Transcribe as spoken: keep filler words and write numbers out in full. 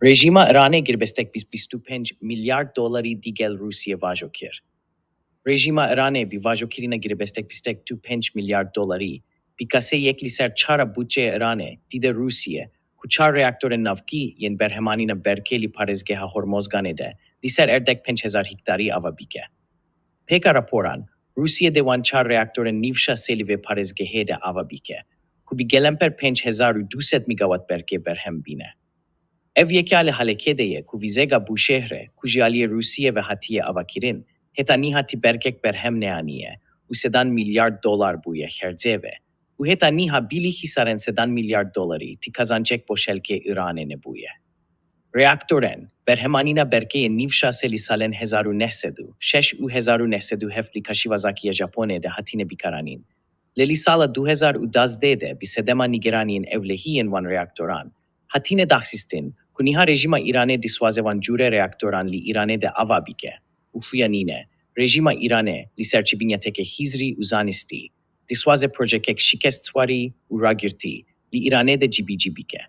Rejîma Îranê girbestek bîst bîst û pênc milyar dolarî digel Rûsiyê vajo kir. Rejîma Îranê bi vajokirina girbestek bîstek û pênc milyar dolarî bi kasê yek li ser çara budçeya Îranê dide Rûsiyê ku çar reaktorên navkî yên berhemanîna berkê li parêzgeha Hormozganê de li ser erdek pênc hezar hektarî ava bike. Pêka raporan, Rûsiyê dê wan çar reaktorên nîvşa sê li vê parêzgehê de ava bike, ku bi gelemper pênc hezar û du sed megawatt berkê berhem bîne. Ev yeka li halekê de ye ku vîzega Bûşehre, ku ji aliyê Rûsiyê ve hatiye avakirin, heta nîha ti bergek berhem neaniye û sedan milyar dolar bûye xercê ve û heta nîha bilî hîsarên sedan milyar dolarî ti kazancek bo şelkê Îranê nebûye. Reaktorên berhemanîna berkê yên nîvşa sê li salên hezar û neh sed û şeş û hezar û neh sed û heft li Kashiwazaki ya Japonê de hatine bikaranîn. Lê li sala du hezar û duwazdeh de bi sedema nîgeraniyên ewlehî yên wan reaktoran hatine daxistin ku niha rejîma Îranê diswaze wan cûre reaktoran li Îranê de ava bike û xuya nîne. Rejîma Îranê li ser çi binyatekê hizrî û zanistî diswaze projekek şikestwarî û ragirtî li Îranê de cîbicî bike.